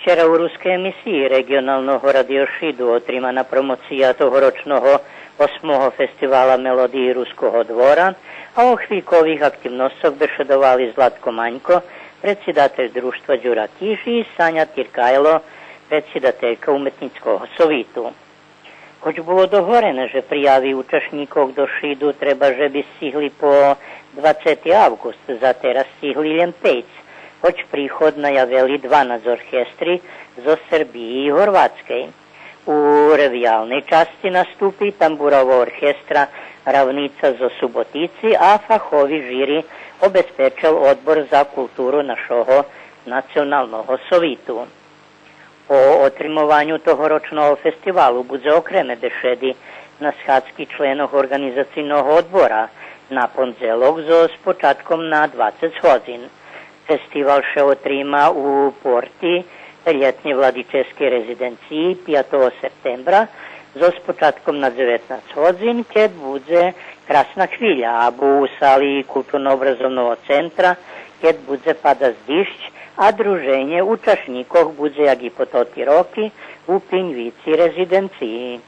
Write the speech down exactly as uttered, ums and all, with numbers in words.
Вчера у рускей емисиї Реґионалного радио Шиду отримана промоция тогорочного осмого фестивала Мелодиї Руского двора, а о хвилькових активносцох бешедовали Златко Манько, предсидатель Дружтва Дюра Киш, и Саня Тиркайло, предсидателька Уметнїцкого совиту. Гоч було догворене же прияви учашнїкох до Шиду треба же би сцигли по двацети авґуст, за тераз сцигли лєм пейц, гоч приход наявели дванац оркестри зоз Сербиї и Горватскей. У ревиялней часци наступи тамбурова оркестра Равница зоз Суботици, а фахови жири обезпечел Одбор за културу нашого Националного совиту. О отримованю тогорочного фестивалу будзе окреме бешеди на схадзки членох Орґанизацийного одбора на пондзелок зоз початком на двацец годзин. Фестивал ше отрима у Порти лєтнєй владическей резиденциї пятого септембра зоз початком на дзеветнац годзин, кед будзе Красна хвиля, або у сали Културно-образовного центра, кед будзе падац диждж, а друженє учашнїкох будзе, як и по тоти роки, у пиньвици резиденциї.